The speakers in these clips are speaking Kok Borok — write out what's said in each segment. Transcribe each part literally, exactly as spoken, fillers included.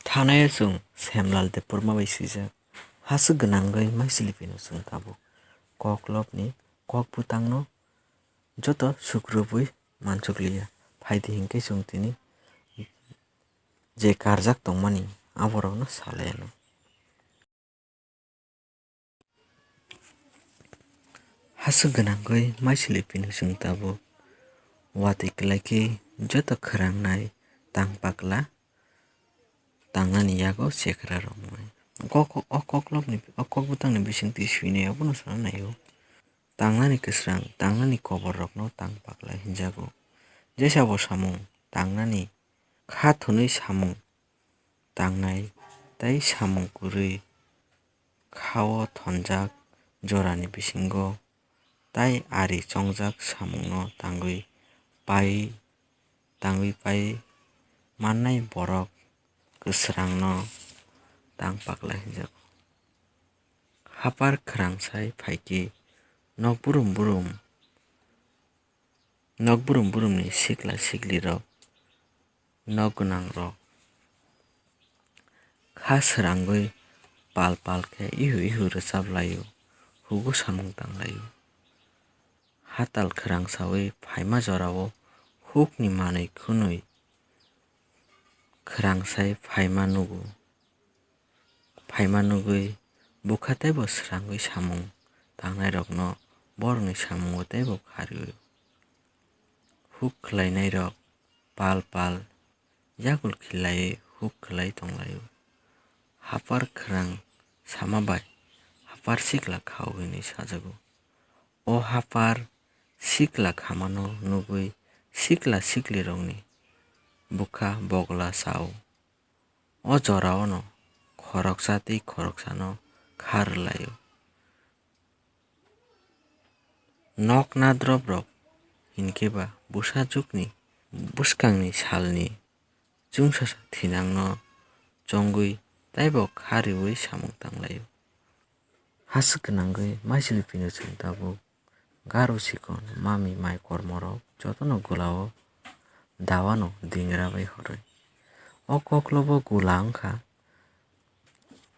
Thanai chwng Semlal Debbarma bai swijak. Haswk gwnangwi maisili phino chwng tabuk koklopni kok bwtangno joto sukrubwi mansukliya. Phaidi hinkhe chwng tini je karjak tongmani aborokno salaianw. Haswk gwnangwi maisili phino chwng tabuk watwi kwlai khe joto khwrangnai tang pakla tangnani yago chekra romwi. O kok, o koklopni, o kok bwtangni bisingtwi swinai abono sana naio. Tangnani kwsrang, tangnani koborrokno tang pakla hinjago. Jesa bo samung tangnani kha thwnwi samung tangnai tei samung kwrwi khao thonjak jorani bisingo tai ari chongjak samungno tangwi pai, tangwi pai mannai borok kwsrangno tang pakla hinjago. Hapar khwrangsai phaikhe nok brum brum, nok brum brumni sikla siklirok, nok gwnangrok kha srangwi pal pal khe ihu ihu rwchap laio, hugo samung tang laio. Hatal khwrangsaui phaima jorao hukni manwi khwnwi khwrangsai phaima nugo. Phaima nugwi bwkha teibo srangwi samung tangnairokno borokni samungo teibo kharwi huk khlainairok pal pal yakul khilaiwi huk khlai tonglaio. Hapar khwrang sama bai hapar sikla khao hwnwi sajago. O hapar sikla khamano nugwi sikla siklirokni bwkha bogla sao. O joraono khoroksa tei khoroksano kha rwlaio. Nok nadroprok hinkhe ba bwsajwkni bwskangni salni chwngsasa thinangno chongwi teibo kha rwui samung tanglaio. Haswk gwnangwi maisili phino chwng tabuk garo chikon mami mai kormorok jotono gulao dawano dingra bai horwi. O koklobo gula wngkha,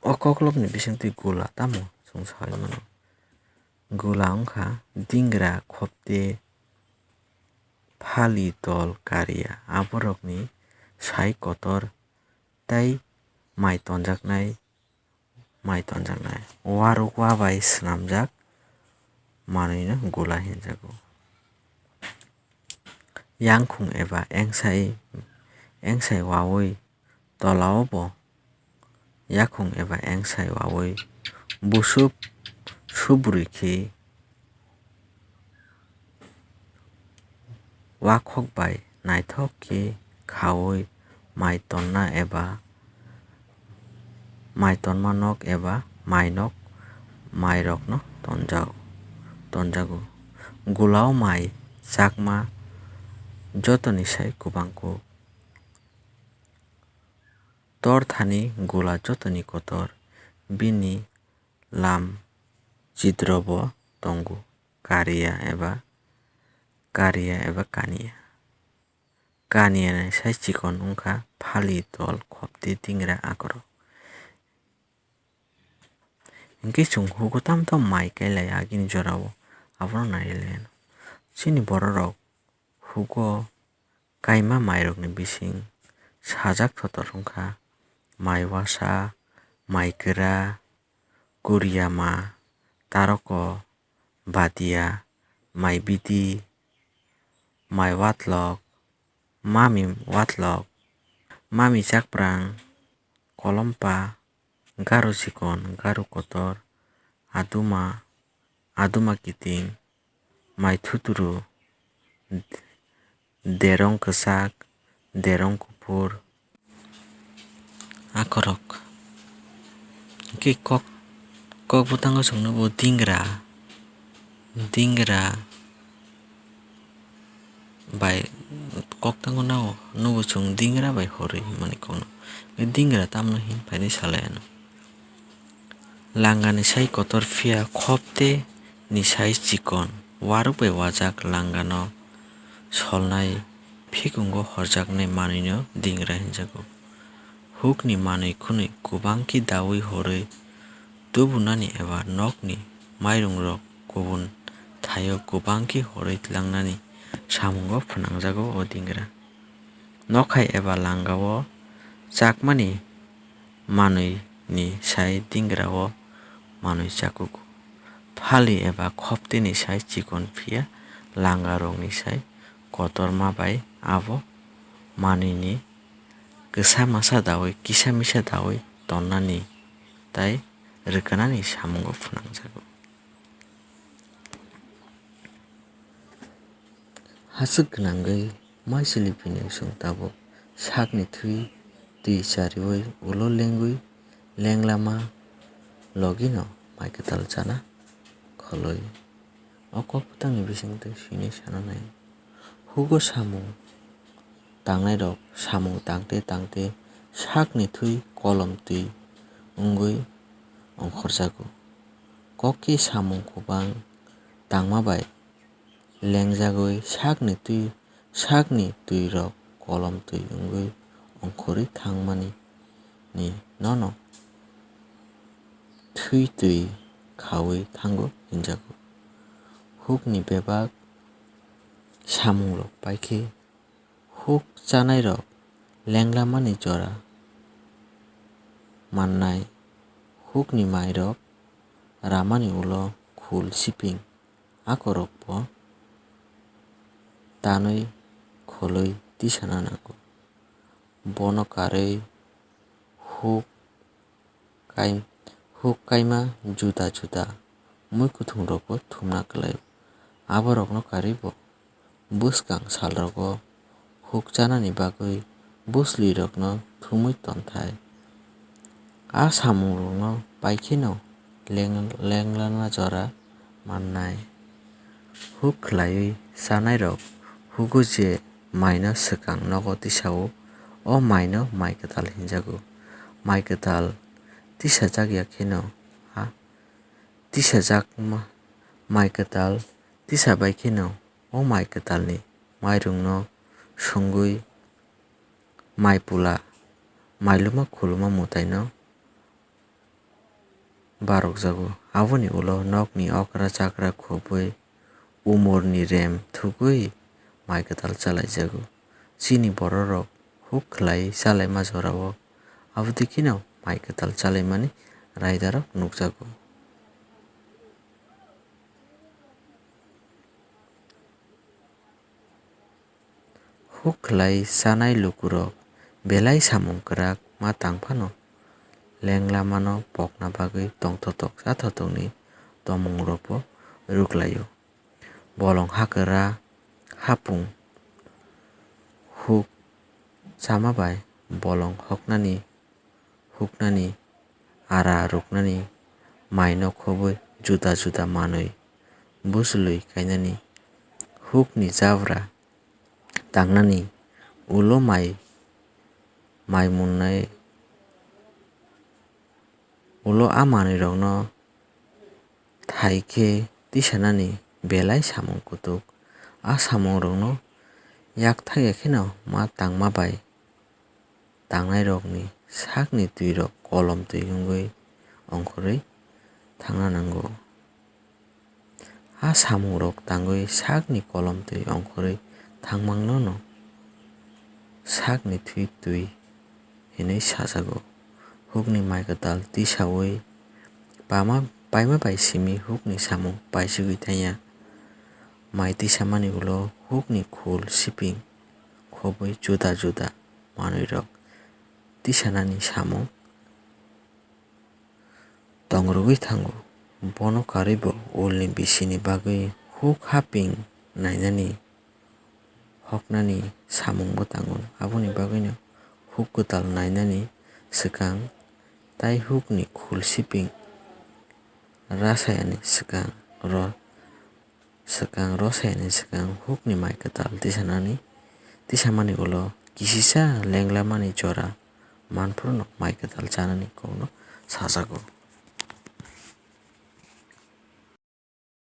o koklopni bisingtwi gula tamo chwng saui mano. Gula wngkha dingra, khopte, phali, tol, kariya, aborokni sai kotor tei mai tonjaknai, mai tonjaknai. Waruk wa bai swnamjak manwino gula hinjago. Yangkhung eba engsai, engsai waui tolao bo yakhung eba engsai waui busup subrui khe wakhok bai naithok khe khaui mai tonna eba mai tonma nok eba mai nok mairokno tonjago, tonjago. Gulao mai chakma jotoni sai kwbangkuk. Tor thani gula jotoni kotor, bini lam chidrobo tongo, kariya eba, kariya eba kaniya. Kaniya ni sai chikon wngkha phali, tol, khopte, dingra akorok. Hinkhe chwng hugo tamo tamo mai kailai agini jorao, abono nailaino. Chini bororok hugo kaima mairokni bising sajak thothor wngkha mai wasa, mai kwra, kuriama, taroko, badia, mai bidi, mai watlok, mami watlok, mami chakprang, kolompa, garo chikon, garo kotor, aduma, aduma kiting, mai thuturu, derong kwchak, derong kuphur, akorok. Hwnkhe kok, kok bwthango chwng nugo dingra, dingra bai kok thango nao nugo chwng dingra bai horwi hwnmani kokno. Dingra tamno hin phaidi salai ano. Langani sai kotor phiya khopte ni sai chikon, waruk bai wajak langano solnai phikungo horjaknai manwino dingra hinjago. Hukni manwi khwnwi kwbang khe daui horwi tubunani eba nokni mairungrok kubun thaio kwbang khe horwi tlangnani samungo phnangjago o dingra. Nokhai eba langao chakmani manwini sai dingrao manwi chakugo. Phali eba khoptini sai chikon phiya langarokni sai kotorma bai abo manwini kwsa masa daui kisa misa daui tonnani tei rwkwnani samungo phnangjago. Haswk gwnangwi maisili phini chwng tabuk sakni thwi twi chariui ulo lengwi lenglama logino mai kwtal chana kholwi. O kok bwtangni bisingtwi swinwi sana nai. Hugo samung tangnairok samung tangte tangte sakni thwi kolom twi wngwi ongkhorjago. Kok khe samung kwbang tangma bai lengjagwi sakni twi, sakni twirok kolom twi wngwi ongkhorwi thangmani ni nono thwi twi khaui thango hinjago. Hukni bebak samungrok paikhe huk chanairok lenglamani jora mannai, hukni mairok ramani ulo khul siping akorokbo tanwi kholwi tisana nango. Bono karwi huk kai-, huk kaima juda juda mui kuthungrokbo thumna kwlaio. Aborokno karwibo bwskang salrogo huk chanani bagwi bwsluirokno thumwi tonthai. A samungrokno paikheno leng-, lenglana jora mannai. Huk khlaiwi chanairok hugo je maino swkang nogo tisao, o maino mai kwtal hinjago. Mai kwtal tisajak ya kheno, ha, tisajak ma-, mai kwtal tisa bai kheno o mai kwtalni mairungno songwi mai pula, mai luma khuluma mwtaino barokjago. Aboni ulo nokni okra chakra khobwi umorni rem thugwi mai kwtal chalaijago. Chini bororok huk khlai chalaima jorao abotwi kheno mai kwtal chalaimani raidarok nukjago. Huk khlai chanai lukurok belai samung kwrak ma tang phano, lenglamano pokna bagwi tongthotok chathotokni tomungrokbo rwklaio. Bolong hakra hapung huk chama bai bolong hoknani huknani, ara ruknani, maino khobwi juda juda manwi bwchlwi kainani, hukni jabra tangnani, ulo mai, mai munnai, ulo a manwirokno thai khe tisanani belai samung kutuk. A samungrokno yakthakya kheno ma tangma bai tangnairokni sakni twirok kolom twi wngwi ongkhorwi thangna nango. A samungrok tangwi sakni kolom twi ongkhorwi thangmangnono sakni thwi twi hinwi sajago. Hukni mai kwtal tisaui pama, paima bai simi hukni samung paisugwi thangya. Mai tisamani ulo hukni khul siping khobwi juda juda manwirok tisanani samung tongrogwi thango. Bono karwibo ulni bisini bagwi huk haping nainani hoknani samungbo tango. Aboni bagwino huk kwtal nainani swkang tai hukni khul siping rasayani swkang ro-, swkang rosayani swkang hukni mai kwtal tisanani, tisamani ulo kisisa lenglamani jora manphruno mai kwtal chanani kokno sajago.